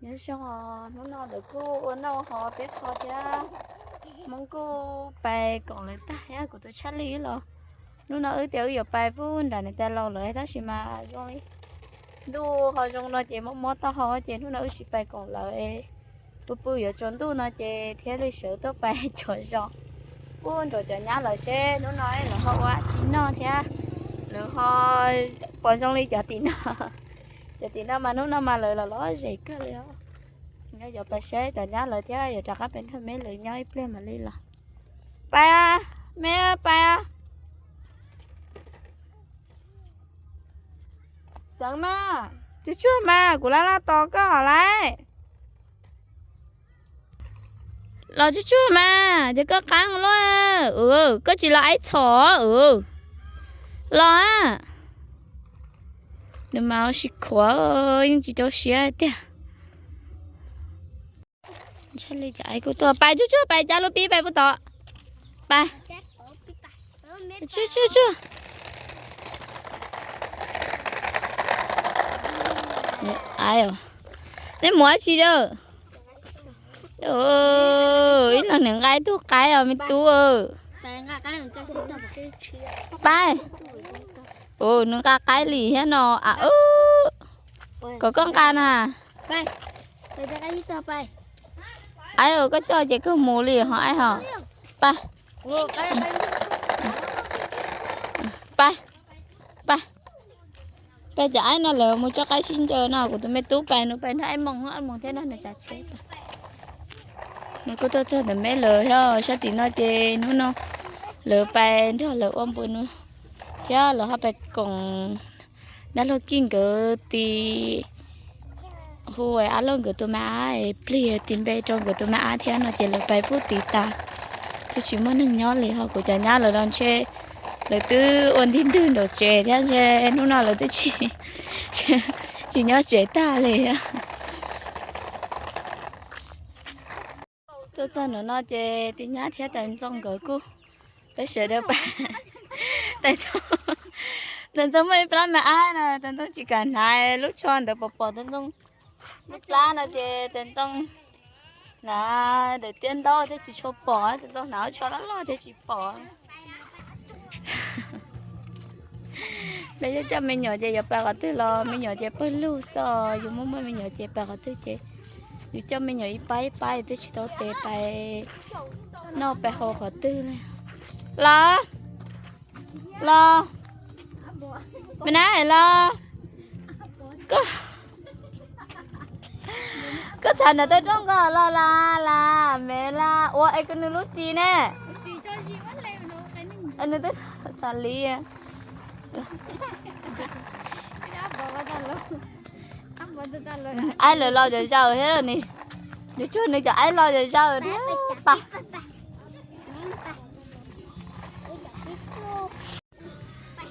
Nyob zoo, hnub no lawv kuj ua noj ua haus peb qho thiab, Hmoob kuj pais koom lawv tag thiab, kuv tus Tshaj Lis los. Hnub no wb tias wb yuav pais puag nram niam tais laus lawm tab sis mas zoo li ntuj ho zoo no ces mob mob taub hau ces hnub no wb tsis pais koom lawv, pw pw yuav tsaus ntuj no ces thiaj li sawv tuaj pais cov zos puag nraum cov nyab lawv seb hnub no lawv ho ua tsi noj thiab, lawv ho pom zoo li cov tim no. Cov tim no mas hnub no mas lawv los lom zem kawg li os. Nyob yuav pais saib cov nyab lawv thiab yuav rov qab pais nrog me lawv nyob ib pliag mam li los. Pais, me pais. Cov mas, tsuag tsuag mas kuv laj laj tos koj lawm. Los tsuag tsuag mas, ces koj qab luaj, koj tsis los aib txhom. Los a. Nws mas ua si khuav, yeej tsis rau siab tiag. Ntshai li cas kuj tuaj, pais tsuag tsuag, pais cav lub pib pais puag tod. Pais. Tsuag tsuag tsuag. Aib, neb mus dab tsi a? Ib leeg niam nqa ib tug qaib os me tub. Pais. Nws nqa qaib li thiab no a. Kom koj nqa na. Aib, koj coj ces kawg mus li ho aib ho. Pais. Pais. Pais. Pais cov aib no lawv mus tso qaib sib ncaws no, kuv tus me tub pais, nws pais nrog aib Moos, aib Moos thiab nrog nws tsav tsheb. Nws kuj tuaj txog ntawm me lawv thiab, sab tim no ces hnub no lawv pais nrog lawv ua npus nws thiab lawv ho pais koom dab laug Kij nkawd tis hu ab loj nkawd tus me ab es plig tis npe rau nkawd tus me ab thiab no ces lawv pais pub tis tas, twb tsis muaj neeg nyob li ho kuv cov nyab lawv los ntshe lawv twb ua ntig ntwg nraum tsev thiab ntshe hnub no lawv twb tsis, tsis nyob tsev tag li. Tuaj txog nram no ces tis nyab thiab tais ntxoo nkawd kuj, peb sawv daws pais. Tais ntxoo muaj ib plab me ab no, tais ntxoo tsis kam hnav lub tsho ntawd pom pom tais ntxoo lub plab no ces tais ntxoo hnav daim tiab ntaub thiab tsis tshua pom, tais ntxoo hnav lub tsho loj loj thiab tsis pom. Peb coj me nyuam ces yuav pais qhov twg los me nyuam ces pawg lug xwb, yus muaj muaj me nyuam ces pais qhov twg ces yus coj me nyuam ib pab ib pab twb tsis tau tes pais noj pais haus qhov twg li. Los, los, me nab los, koj txhav ntawm tej rooj nkaus los las las me las ua es koj nws lub ris ne. Nws twb xav li. Aib lawv los zom zaws thiab ni. Nws tsuag nws cov aib los zom zaws thiab pais.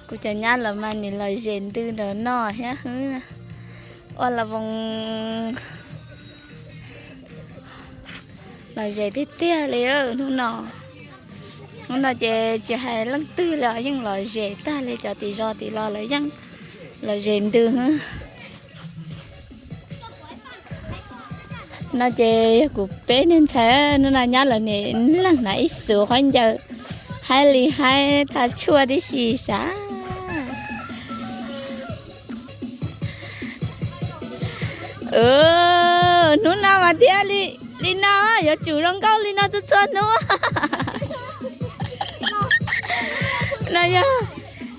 Kuv cov nyab lawv mas nim los zem ntws nraum no thiab hwb. Ua los voos los zem tiag tiag li hnub no. Hnub no ces tsis hais leej twg li os yeej los zem tag li, cov tim zos tim los lawv yeej los zem ntws. No ces yog kuv peb niag ntxhais, hnub no nyab lawv niam leej hnav ib xuv khaub ncaws haib li haib thaj tshuaj tib si sav. Hnub no mas thiaj li, li no yuav tsum zoo nkauj li no txhua txhua hnub. No yog,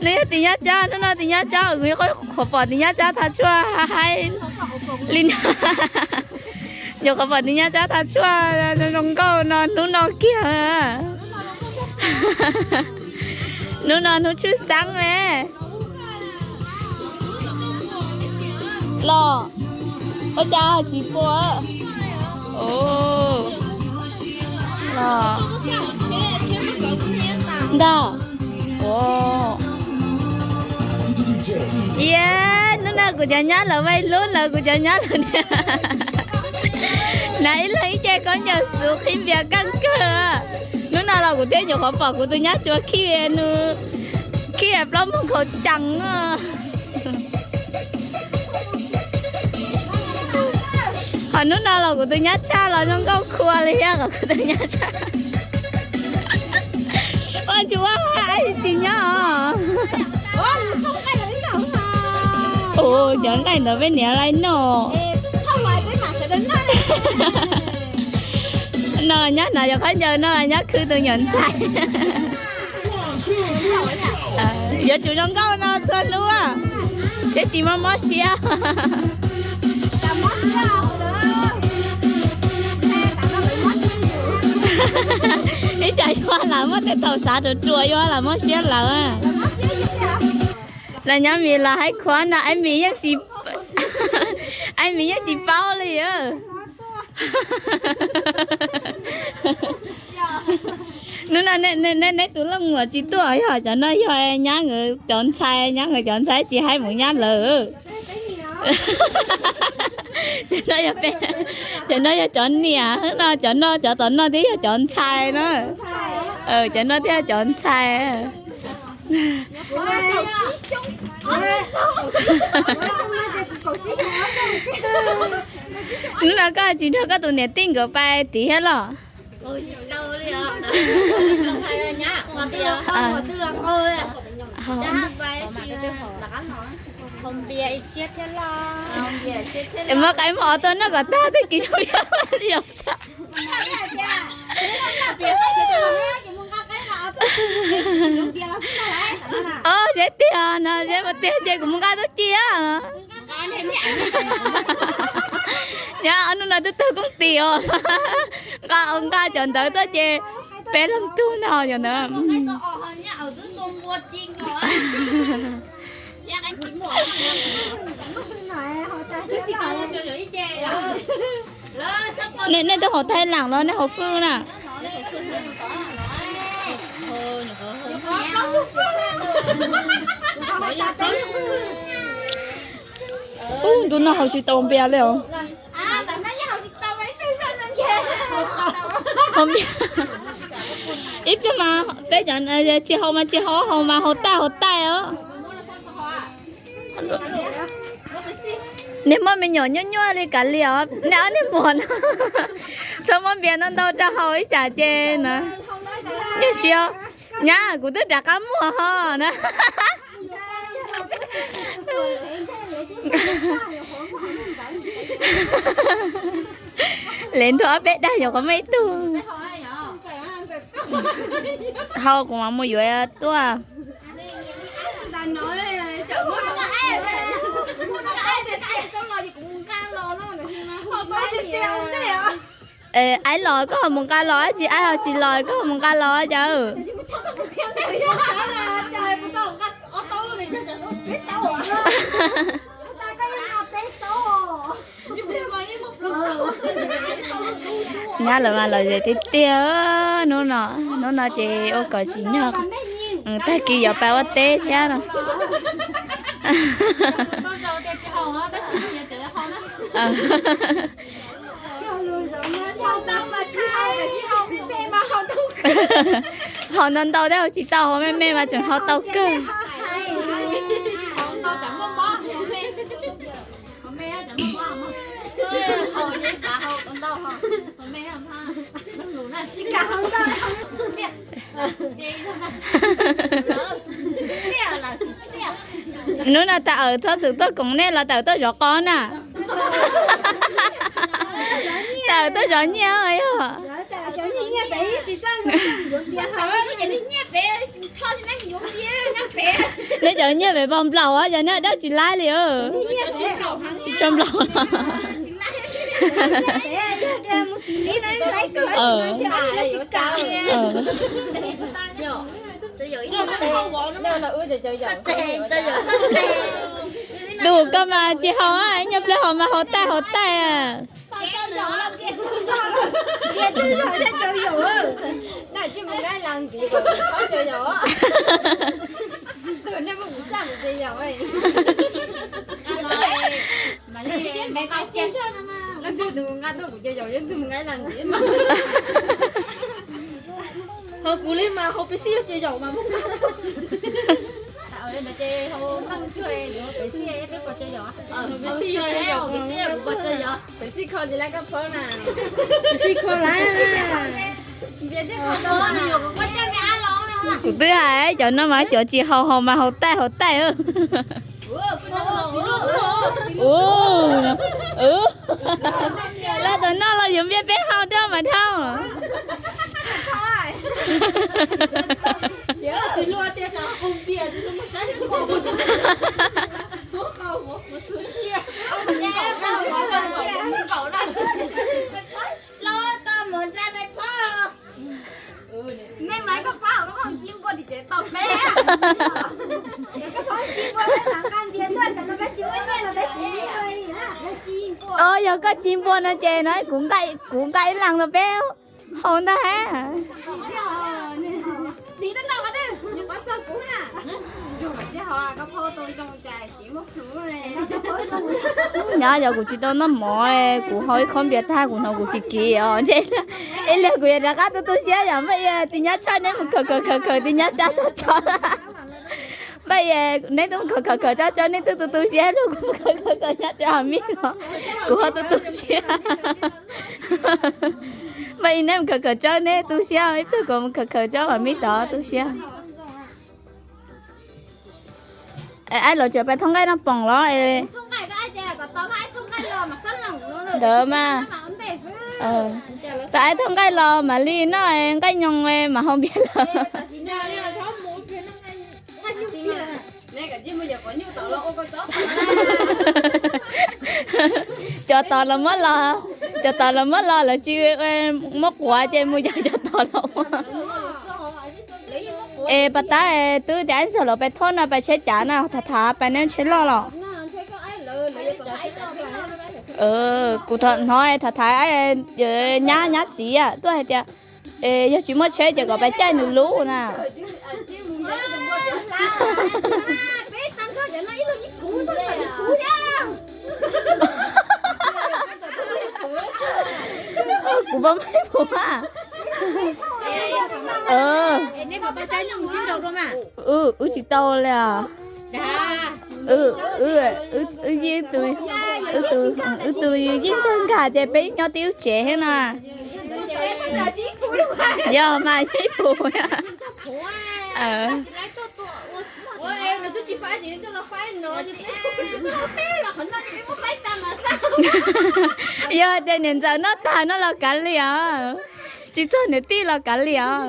no yog tis nyab tsab, hnub no tis nyab tsab, kuv nyuam qhuav pom tis nyab tsab thaj tshuaj haib li no. Nyuam qhuav pom tis nyab tsab thaj tshuaj zoo nkauj no hnub no kiag. Hnub no hnub tshwj xeeb me. Los, ua cas tsis pom? Los, ntag. Yes, hnub no kuv cov nyab lawv vais lub lawv kuv cov nyab lawv niam. Hnav ib leeg ib ce khaub ncaws xuv qhib npias kaj kawg. Hnub no los kuv thiaj nyuam qhuav pom kuv tus nyab tsuas khij, khij plaub moog khaus cees. Hnub no los kuv tus nyab tshaj los zoo nkauj khua li thiab, kuv tus nyab tshaj. Ua tsis ua, tsis nyob os. Ua cov nqaij ntawd peb niam lais noj. No nyab hnav cov khaub ncaws no nyab khwv tus nyuam ntxhais. Yuav tsum zoo nkauj no txhua hnub, thiaj tsis mob mob siab. Ib tsam yuav lam muab tej thaum xav ruam ruam yuav lam mob siab lawm. Los nyob mis los haib khuav no, Aib Mis yeej tsis, Aib Mis yeej tsis paub li. Hnub no neb tus leej muam tsis tuaj, yog cov no yog nyab nkawd cov ntxhais, nyab nkawd cov ntxhais tsis haib mus nyab lawm. Cov no yog peb, cov no yog cov niam no, cov no cov tom no thiab yog cov ntxhais na. Cov no thiab yog cov ntxhais. Hnub no koj tsis nrog koj tus niam tij nkawd pais tid thiab los? Muab qaib muab os tuaj noj kom tag tej kis zoo yog xav. Os, Zeb tiag no, Zeb mus tiag ces kuv mus nqa tuaj ci. Yog hnub no twb tawg koob tis os. Nqa, nqa cov ntawd tuaj ces peb leeg tug no cov ntawd. Nej, nej twb haus thaij lam los nej haus fwj na? Ub, ntu no haus tsis tau npias li os. Ib pliag mas peb cov tsis haus mas tsis haus, haus mas haus taij haus taij os. Nej muab me nyuam nyuaj nyuaj li kav liam os, nej ob niag muam no txhob muab npias ntau ntau rau haus ib tsam ces na. Nyuaj siab, nyab kuv twb rov qab muag ho na. Lev ntua ob peb dag nyuam qhuav muaj ib tug. Haus kuv mam mus yuav tuaj. Aib los koj ho mus nqa los, tsis, aib ho tsis los koj ho mus nqa los cas. Nyab lawv mas lom zem tiag tiag. Hnub no, hnub no ces ua kom tsim nyog, tag kis yuav pais ua teb thiab no. Haus ntau ntau thiab haus tsis tau, haus me me mas tseem haus tau kawg. Hnub no tas awm txhob txwm tuaj koom nej los tas awm tuaj zov qos na. Tas awm tuaj zov nyiaj yog. Neb cov nyiaj pem pog nplaum, yog neb dab tsis laib li. Tsis tshua nplaum. Tus koj mas tsis haus, ib nyuag pliag haus mas haus taij haus taij. Ho kuv li mas ho peb sib yog ces zaum mas muaj nqa tuaj. Kuv twb hais cov no mas cov tsis haus haus mas haus taij haus taij. Los tom no los yuav npiaj peb haus dua mas dhau. Yog koj ci npua no ces no kuv nqa ib leeg rau peb haus ntag ha. Nyob yog kuv tsis tau noj mov, kuv haus ib khob npias tag kuv hnov kuv chim chim os, ntshe ib pliag kuv yuav rov qab tu tu siab yom. Npaj Iab, Tis Nyab Tshaj, neb mus khaws khaws khaws khaws Tis Nyab Tshaj tsob tsob. Npaj Iab, neb twb mus khaws khaws khaws tsob tsob, neb twb tu tu siab, kuv mus khaws khaws khaws Nyab Tshaj mis los, kuv ho tu tu siab. Npaj Iab, neb mus khaws khaws tsob, neb tu siab, ib pliag kuv mus khaws khaws tsob mas mis tod tu siab. Aib los tseem pais thauj nqaij noj poom los es. Ntawd mas, tau aib thauj nqaij los mam li noj nqaij nyoos mam haus npias lawm. Cov tod los muab los, cov tod los muab los lawv tsis muab quav ces mus yog cov tod los ua. Es pas tab twb tias aib ntxawg los pais thauj no pais tsheb cav na, tham tham pais neb tsheb loj los. Kuv hnov tham tham nyab nyab txiv tuaj hais tias yog tsis muaj tsheb ces kom pais caij nws lub na. Kuv pab mab puas. Wb tsis tau li os. Wb yeej, wb tus yeej txawj nkag ces peb nyob tib lub tsev thiab no. Yog mas yeej puas. Yog tias niam ntxawm noj tag no los kav liam, tsis txog niam tij los kav liam.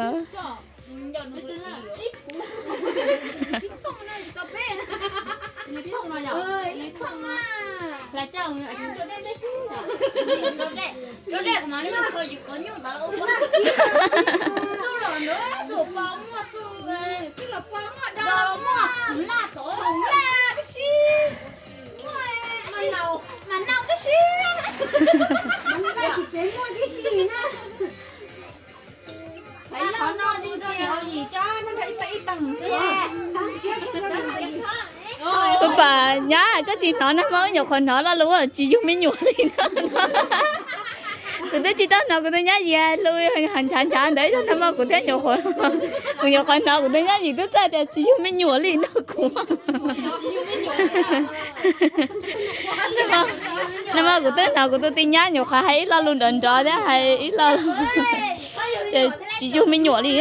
Kuv pom nyab koj tsis hnov nag hmo wb nyuam qhuav hnov lo lus tsis yug me nyuam li no. Kuv twb tsis tau hnov kuv tus nyab Yim lus nchav nchav ntawd ib zaug nag hmo kuv thiaj nyuam qhuav, kuv nyuam qhuav hnov kuv tus nyab Yim twb txawj tias tsis yug me nyuam li no kuv. Nag hmo kuv twb hnov kuv tus tij nyab nyuam qhuav hais ib lo lus nrov nrov thiab hais ib lo lus ces tsis yug me nyuam li.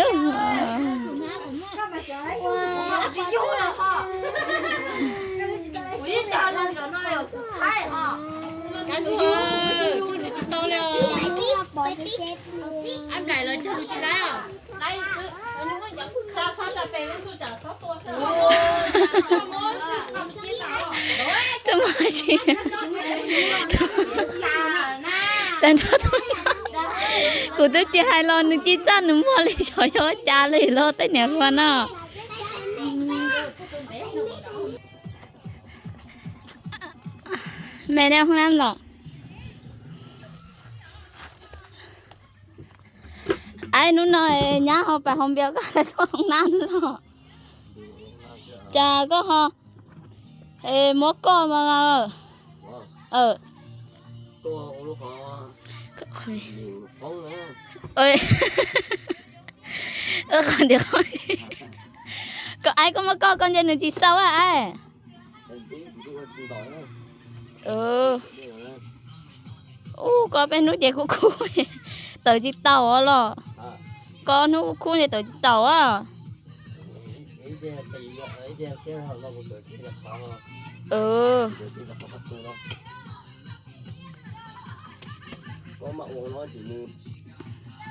Kuv twb tsis hais los nws ci txaj nws muag li xyov yog ua cas li los tej niam hluas no. Mẹ đang không ăn lắm. Ai, hnub no nyab ho pais hauv npias koj tuaj hauv na los. Cas koj ho muab koj mas. Qhov tias koj Aib, koj muab koj, koj ntshe nws tsis xaus a aib. Ub, koj peb hnub ces kuv khub tawm tsis taus los. Koj hnub khub ntshe tawm tsis taus a.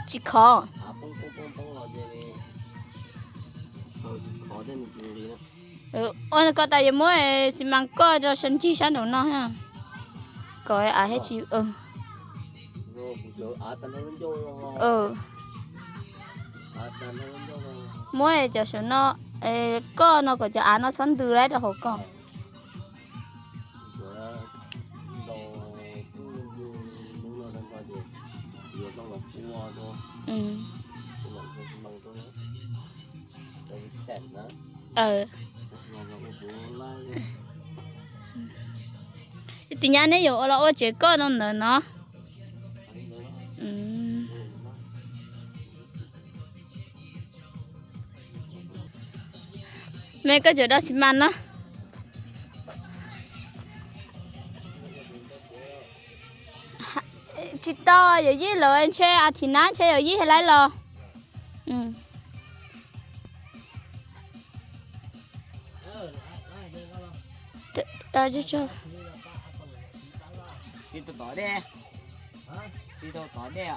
Tsis khov. Ua koj tas yuav muab xi mas koj rau sab ncig sab nraum no, kom av thiaj tsis. Muab cov saum no koj no kom cov av no txhob ntws lawm rau hauv koj. Tim nyab neb yuav ua los ua tsev koj no ntawd no. Me koj tseem do xi mas no. Tsis tau, yawm yij lawv ntshe a thim nab ntshe yawm yij lawv los. Tsis tau tod dej, tsis tau tod dej.